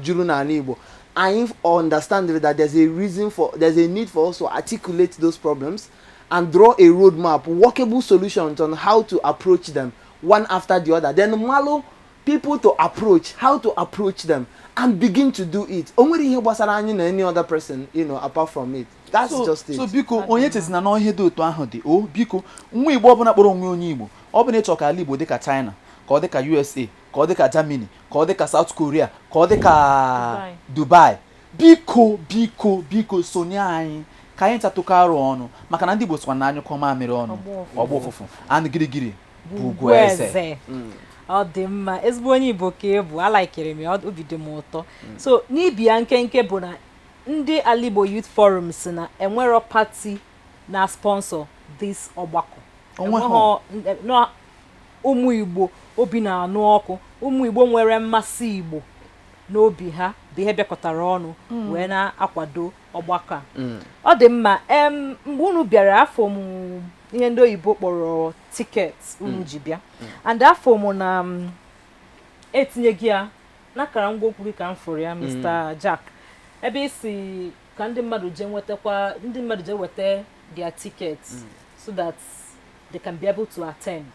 juru n'ala Igbo, anyị understand that there's a reason for, there's a need for us to articulate those problems and draw a roadmap, workable solutions on how to approach them one after the other, then malụ people to approach, how to approach them, and begin to do it. O nwere ihe gbasara anyị na any other person apart from it. That's So just it. So biko, onye chezina na ihe dị otu ahụ dị o. Biko, nwa Igbo ọbụla kpọrọ onwe onye Igbo, ọ bụ na ịchọ ka ala Igbo dị ka China, ka ọ dị ka USA, ka ọ dị ka Germany, ka ọ dị ka South Korea, ka ọ dị ka Dubai. Dubai, biko, biko, biko, sonye anyị ka anyị ntatụkọ arụ ọnụ, maka na ndị Igbo sịkwa na anyụkọ mamịrị ọnụ ọgbọ ụfụfụ. Ọgbọ ụfụfụ and girigiri bụ ugwu ugwu eze. Eze. Ọ dị mma, ezigbo onye Igbo ka ị bụ. Alaikere m ya, obi dị m ụtọ. So n'ibi ya nkenke bụ na ndị Ala Igbo Youth Forum si na enwero party na sponsor this ọgbakọ. Onweghọ. Enweghọ na ụmụ Igbo obi na-anụ ọkụ, ụmụ Igbo nwere mmasị Igbo. N'obi ha bụ ihe bịakọtara ọnụ wee na-akwado ọgbakọ a. Ọ dị mma. Mgbe unu bịara, afọ m ihe ndị oyibo kpọrọ ticket unu ji bịa, and afọ m na m etinyeghị ya n'akara ngwa okwu gị ka m fụrụ ya, Mr. Jack, ebe isi ka ndị mmadụ jee nwetakwa, ndị mmadụ jee weta their tickets so that they can be able to attend.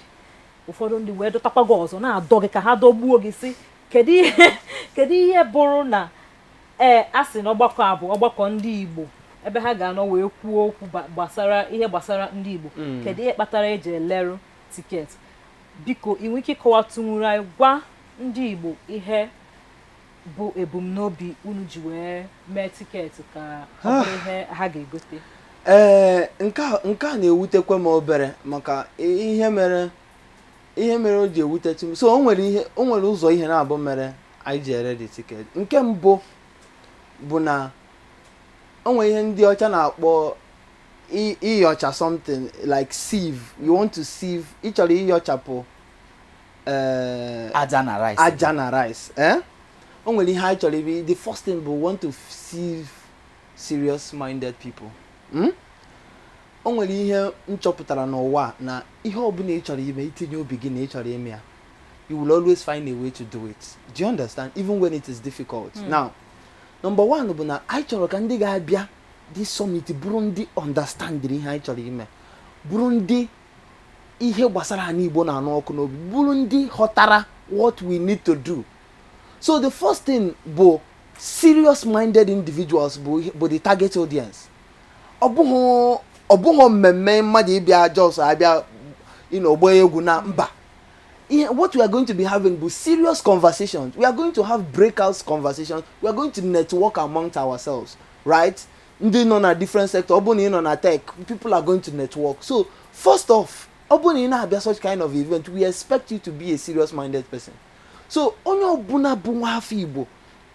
Ụfọdụ ndị wee dọtakwa gị ọzọ, na-adọ gị ka ha dọgbuo gị, si kedu ihe bụrụ na ee, a sị na ọgbakọ a bụ ọgbakọ ndị Igbo, ebe ha ga-anọ wee kwuo okwu gbasara ihe gbasara ndị Igbo, kedu ihe kpatara eji elerụ ticket? Biko, ị nwere ike ịkọwatụnwuru anyị, gwa ndị Igbo ihe bụ ebumnobi unu ji wee mee ticket ka ọ bụrụ ihe ha ga-egote? Ee, nke a na-ewutekwa m obere, maka ihe mere o ji ewutetu m. So o nwere ụzọ ihe na-abụ mere anyị ji ere the ticket. Nke mbụ bụ na o nwere ihe ndị ọcha na-akpọ ịyọcha, something like sieve. You want to sieve, ị chọrọ ịyọchapụ aja na rice. Aja na rice. O nwere ihe anyị chọrọ ibi. The first thing bụ, want to sieve serious minded people. O nwere ihe m chọpụtara n'ụwa a, na ihe ọbụla ị chọrọ ime, itinye obi gị na ị chọrọ ime ya, you will always find a way to do it. Do you understand? Even when it is difficult. Now, number one bụ na anyị chọrọ ka ndị ga-abịa this summit bụrụ ndị understand ihe anyị chọrọ ime, bụrụ ndị ihe gbasara anyị Igbo na-anụ ọkụ n'obi, bụrụ ndị ghọtara what we need to do. So the first thing bụ serious minded individuals bụ the target audience. Ọ bụghị mmemme mmadụ ịbịa just abịa gbaa egwu na mba. Ihe what we are going to be having bụ serious conversations. We are going to have breakout conversations. We are going to network amongst ourselves, right? Ndị nọ na different sector, ọ bụrụ na ị nọ na tech, people are going to network. So first off, ọ bụrụ na ị na-abịa such kind of event, we expect you to be a serious minded person. So onye ọbụla bụ nwa afọ Igbo,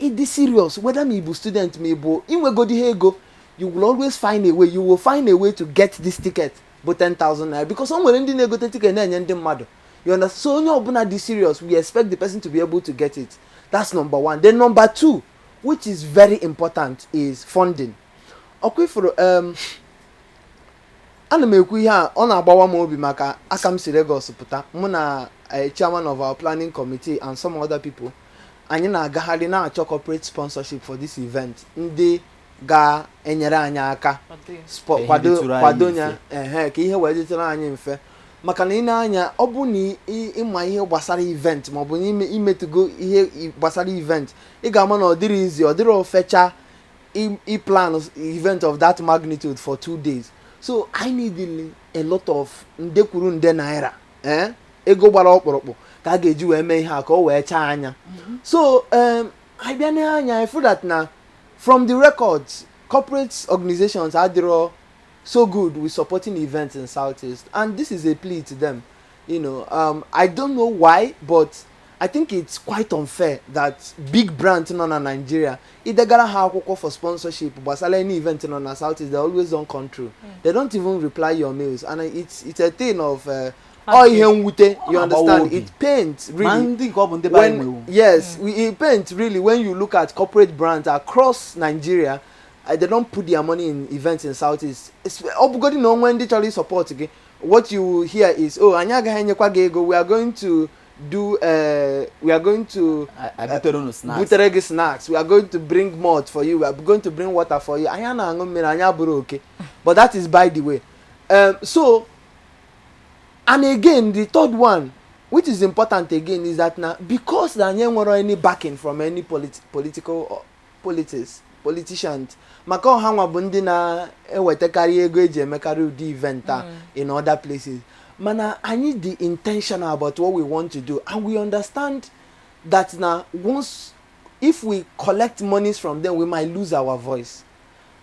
ịdị serious, whether ma ị bụ student, ma ị bụ inwegodi ha ego, you will always find a way. You will find a way to get this ticket bụ 10,000 naira, because o nwere ndị na-egote ticket na-enye ndị mmadụ. You understand? So onye ọbụla dị serious, we expect the person to be able to get it. That's number one. Then number two, which is very important, is funding. Ọkwa ifuru, ana m ekwu ihe a, ọ na-agbawa m obi, maka aka m si Lagos pụta, mụ na chairman of our planning committee and some other people, anyị na-agagharị na-achọ corporate sponsorship for this event, ndị ga-enyere anyị aka Ka ihe kwado dịtụrụ anyị kwado mfe. Ya ehe, ka ihe wee dịtụrụ anyị mfe, maka na ị na-anya, ọ bụ na ịma ihe gbasara event, maọbụ na ime imetụgo ihe gbasara event, ị ga-ama na ọ dịrị izi, ọ dịrị ofecha i plan event of that magnitude for 2 days. So I need a lot of nde kwuru nde naira, ego gbara ọkpụrụkpụ ka a ga-eji wee mee ihe a ka o wee chaa anya. So anyị bịa n'anya, I feel that na from the records, corporate organizations adịrọ so good with supporting events in Southeast, and this is a plea to them. I don't know why, but I think it's quite unfair that big brands nọ na Nigeria, idegara ha akwụkwọ for sponsorship gbasara any event nọ na Southeast, they always don't come through. They don't even reply your mails, and it's a thing of ọ ihe mwute. You understand? Obi. It pains Ma really ndị nke ọ bụ ndị be anyị when nwewu. Yes, it pains really when you look at corporate brands across Nigeria, they don't put their money in events in Southeast. Ọ bụgodị na onwe ndị chọrọ support gị, what you will hear is, "Oh, anyị agaghị enyekwa gị ego. We are going to do we are going to Butere unu snacks." Butere gị snacks. "We are going to bring malt for you. We are going to bring water for you." Anyị na-aṅụ mmiri, anyị abụrụ oke. But that is by the way. So and again, the third one, which is important again, is that na because na anyị enwero any backing from any political or politics politicians, maka ọha nwa bụ ndị na-ewetakarị ego eji emekarị ụdị event a in other places, mana anyị dị intentional about what we want to do, and we understand that na once if we collect monies from them, we might lose our voice.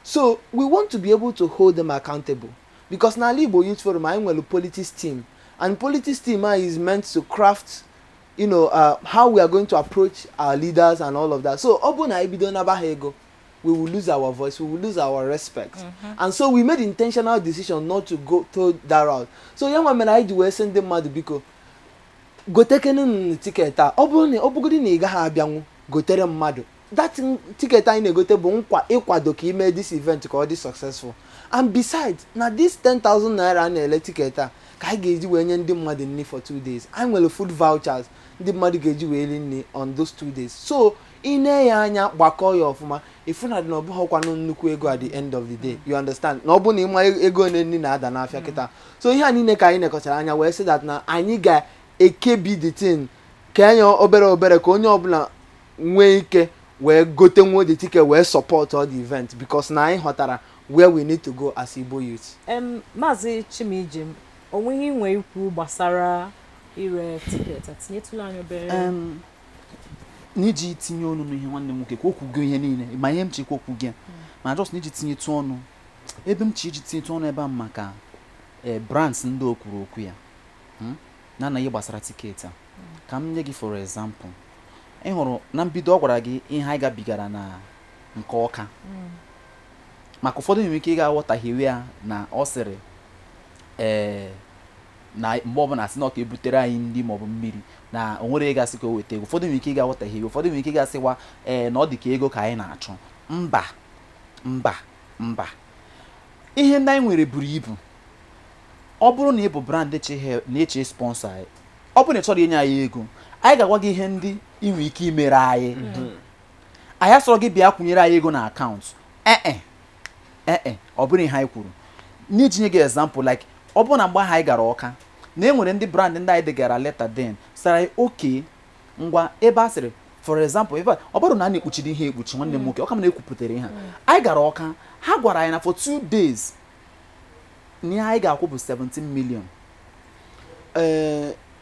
So we want to be able to hold them accountable, because n'ala Igbo Youth Forum, anyị nwere politics team, and politics team a is meant to craft how we are going to approach our leaders and all of that. So ọ bụrụ na anyị bido naba ha ego, we will lose our voice, we will lose our respect. And so we made intentional decision not to go to that route. So ya nwa mere anyị ji wee sị ndị mmadụ, biko, gotekenu ticket a. Ọ bụrụ na ọ bụgodị na ị gaghị abịanwu, Gotere mmadụ that ticket anyị na-egote bụ nkwa ịkwado ka ime this event ka ọ dị successful. And besides, na this 10,000 naira a na-ele ticket a ka anyị ga-eji wee nye ndị mmadụ nri for 2 days. Anyị nwere food vouchers ndị mmadụ ga-eji wee ri nri on those 2 days. So ị nee ya anya, gbakọọ ya ọfụma, ịfụ na dị na ọ bụghịkwanụ nnukwu ego at the end of the day, you understand, na ọ bụ na ịma ego one nri na-ada n'afịa kịta. So ihe a niile ka anyị nekọtara anya wee sị that na anyị ga-ekebi the thing ka anya obere obere, ka onye ọbụla nwee ike wee gote nwuo the ticket, wee support all the event, because na anyị ghọtara where we need to go as Igbo youth. Maazị Chimijem, o nweghị inwe ikwu gbasara ire ticket a? Tinyetụla anyị obere. N'iji tinye ọnụ n'ihe nwanne m nwoke ka o kwugo ihe niile, ma ihe m chekwa okwu gị, ma just n'iji tinyetụ ọnụ ebe m chi iji tinyetụ ọnụ ebe a maka brands ndị o kwuru okwu ya, na na ihe gbasara ticket a, ka m nye gị for example. Ị hụrụ na mbido ọ gwara gị ihe anyị gabigara na nke Ọka, maka ụfọdụ nwere ike ịga aghọtahiewe ya na ọ sịrị ee na mgbe ọbụla asị na ọ ka ebutere anyị nri maọbụ mmiri, na o nwere ịgasị ka o weta ego. Ụfọdụ nwere ike ịga aghọtahie, ụfọdụ nwere ike ịgasịwa ee na ọ dị ka ego ka anyị na-achọ. Mba, mba, mba, ihe ndị anyị nwere buru ibu. Ọ bụrụ na ị bụ brand na-eche sponsor anyị, ọ bụrụ na ị chọrọ inye anyị ego, anyị ga-agwa gị ihe ndị ị nwere ike imere anyị. Anyị asọrọ gị bịa kwụnyere anyị ego na account. Ee ee, ọ bụrụ ihe anyị kwuru n'iji nye gị example, like ọ bụrụ na mgbe ahụ anyị gara Ọka, na e nwere ndị brand ndị anyị degara leta, then sara anyị oke ngwa ebe a sịrị, for example, ebe a, ọ bụrụ na a na-ekpuchiri ihe ekpuchi, nwanne m nwoke, ọ ka m na-ekwupụtara ihe a. Anyị gara Ọka, ha gwara anyị na for 2 days na ihe anyị ga-akwụ bụ 17 million.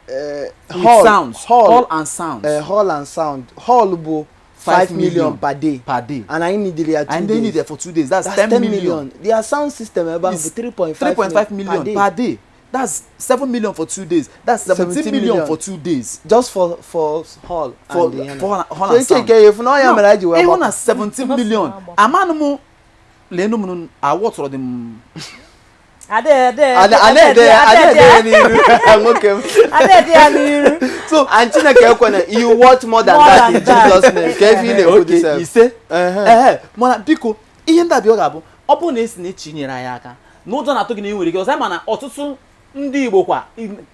With hall, sounds, hall, hall and sounds. Hall and sound. Hall bụ 5 million per day. Per day. And anyị needed ya 2 And they days. need it for 2 days. That's, That's 10 million. Their sound system ebe ahụ It's bụ 3.5 3.5 million per day. That's 7 million for 2 days. That's 17 17 million million. for 2 days. Just for hall For and the ihe na. for hall So and sound. iche ya efu na ọ ya mere anyị ji wee ịhụ gbapụ. na 17 million, amanụ m leenụ m awọtụrụ dị m. Ade A na-ede ya, a na-ede ya n'iru nwoke m. Ade ya n'iru. So and Chineke ekwena, you want more than More that than in that. Jesus' name. Ka efe ị na-ekwu dị Okay, sef. ise. Ehe. Ee, mana biko, ihe ndị abịa ọ ga-abụ, ọ bụrụ na esi na echi nyere anyị aka n'ụjọ na-atụ gị na ị nwere ike ọzọ. Anyị ma na ọtụtụ ndị Igbo kwa,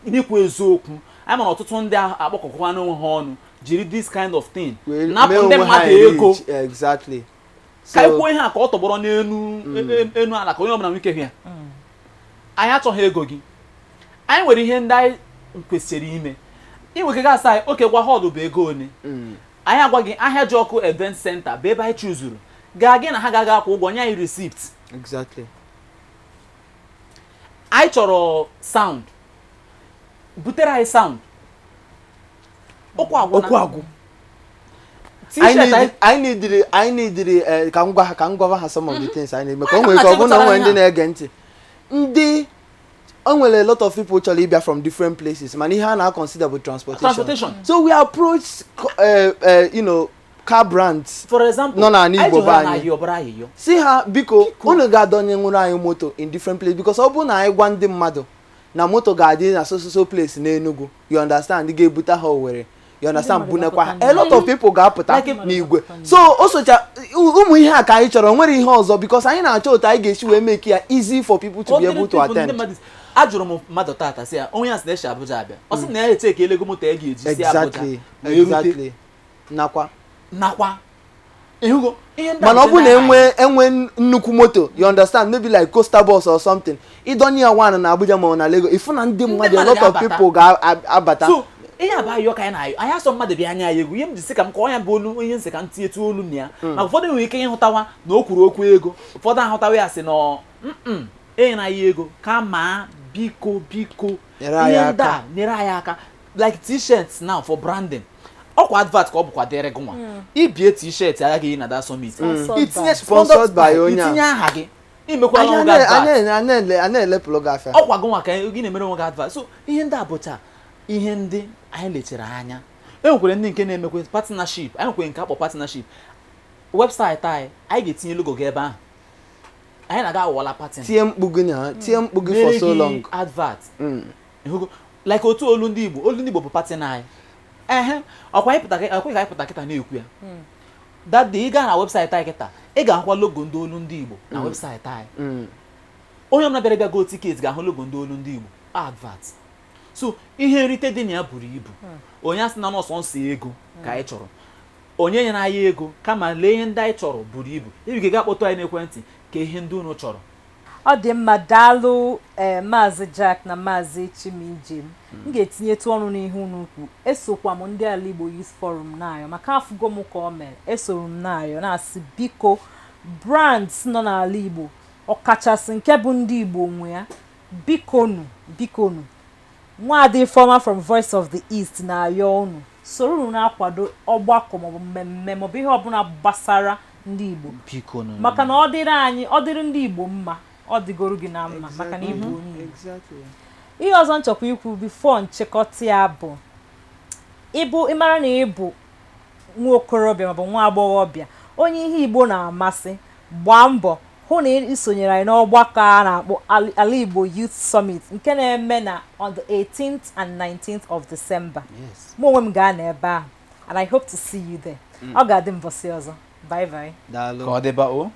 n'ikwu eziokwu, anyị ma na ọtụtụ ndị ahụ akpọkọkwa n'onwe ha ọnụ jiri this kind of thing Wee napụ mee ndị onwe ha mmadụ ego. rich. Exactly. Ka So anyị kwuo ihe a ka ọ tọgbọrọ n'enu enu ala, ka onye ọbụla nwee ike hụ ya. Anyị achọghị ego gị. Anyị nwere ihe ndị anyị kwesịrị ime. Ị nwere ike gasị anyị oke gwa hall bụ ego one. Anyị agwa gị ahịa ji ọkụ event center bụ ebe anyị chuzuru gaa, gị na ha gaghị akwụ ụgwọ, nye anyị receipt. Anyị chọrọ sound, butere anyị sound. Okwu agwụ. Okwu agwụ. T-shirt. Anyị neediri ka m gwa ha, ka m gwa ha some of the things anyị na-eme, ka o Anyị nwere ike ọ bụrụ na o nwere ndị na-achịkọtara. Na-ege ntị, ndị o nwere a lot of people chọrọ ịbịa from different places, mana ihe a na-consider bụ transportation. Transportation. So we approach car brands For example, nọ n'ala anyị Igbo jụrụ be ha anyị. na ayọ bụrụ ayịyọ. Si ha biko, unu ga-adọnye nwere anyị moto in different place, because ọ bụrụ na anyị gwa ndị mmadụ na moto ga-adị na so so so place n'Enugu, you understand, ga-ebute ha Owerri, you understand, Ndị mmadụ bunekwa ha, ga-apụta. a lot of people ga-apụta Like n'igwe. So o socha ụmụ ihe a ka anyị chọrọ, nwere ihe ọzọ, because anyị na-achọ otu anyị ga-esi wee make ya easy for people to be able to Ndị attend. Ajụrụ m mmadụ tata, sị ya onye a sị na-eshi Abuja abịa, ọ sị na ya eche ka elego moto ya ga-eji si Abuja wee rute. Exactly, nakwa Nakwa ịhụgo ihe ndị a mana ọ bụ bụrụ na ndị enwe nnukwu moto, you understand, maybe like coaster bus or something, ịdọnye ya one na Abuja ma ọ na Lagos, ifu na ndị mmadụ, a lot of ga-abata. people ga-abata. So ihe a bụ ayọ ka anyị na-ayọ. Anyị asọ mmadụ bịa anya ya egwu. Ihe m ji sị ka m kọọ ya bụ olu ihe nsị ka m tinyetu olu na ya, maka ụfọdụ nwere ike ịhụtawa na o kwuru okwu ego, ụfọdụ ahụtawa ya sị na enyere anyị ego kama biko, biko, Nyere anyị ihe ndị aka. a nyere anyị aka, like t-shirts now for branding, ọkwa advert ka ọ bụkwa dịrị gị nwa ibie t-shirt agaghị yi na that summit. Sponsored Itinye by. Sponsored by onye a. itinye aha gị, imekwara anyị onwe gị advert. a na-elepụrụ gị afịa. Ọkwa gị nwa ka gị na-emere onwe gị advert. So ihe ndị a bụcha ihe ndị anyị lechara anya. E nwekwara ndị nke na-emekwe partnership. Anyị nwekwara nke akpọ partnership website anyị. Anyị ga-etinye logo gị ebe ahụ, anyị na-aga awọla partner. Tie mkpu gị na tie mkpu gị for Mere so gị long. advert. Ịhụgo? Like otu olu ndị Igbo, olu ndị Igbo bụ partner anyị. Ehe, ọkwa anyị pụta, ọkwa ka anyị pụta kịta na-ekwu ya. That day, ị gaa na website anyị kịta, ị ga-ahụkwa logo ndị Olu Ndị Igbo na website anyị. Onye ọbụla bịara bịa go ticket ga-ahụ logo ndị Olu Ndị Igbo advert. So ihe nrite dị na ya buru ibu. Onye asị na nọọsụ nsọ ego ka anyị chọrọ, onye nyere anyị ego, kama lee ihe ndị anyị chọrọ buru ibu. Ibi ga akpọtụ anyị n'ekwentị ka ihe ndị unu chọrọ. Ọ dị mma, daalụ. Ee, Maazị Jack na Maazị Chimijem, m ga-etinyetụ ọnụ n'ihe unu kwu. Esokwa m ndị Ala Igbo Youth Forum na-ayọ, maka afụgo m ka o mere. Esoro m na-ayọ, na-asị, biko, brands nọ n'ala Igbo, ọkachasị nke bụ ndị Igbo nwe ya, bikonu, bikonu, nwaada Ifeọma from Voice of the East na-ayọ unu, soro unu na-akwado ọgbakọ maọbụ mmemme maọbụ ihe ọbụla gbasara ndị Igbo. Biko nụ. Maka na ọ dịrị anyị, ọ dịrị ndị Igbo mma, ọ dịgoro gị na mma, maka na ịbụ onye Igbo. Ihe ọzọ nchọkwa ikwu before nchịkọta ya bụ, ịbụ ịmara na ịbụ nwa okorobịa maọbụ nwa agbọghọbịa onye ihe Igbo na-amasị, gbaa mbọ hụ na ị sonyere anyị n'ọgbakọ a na-akpọ Ala Igbo Youth Summit, nke na-eme na on the 18th and 19th of December. Mụ onwe m ga-anọ ebe ahụ, and I hope to see you there. Ọ ga-adị mbọsị ọzọ. Bye bye. Daalụ. Ka ọ dịba o.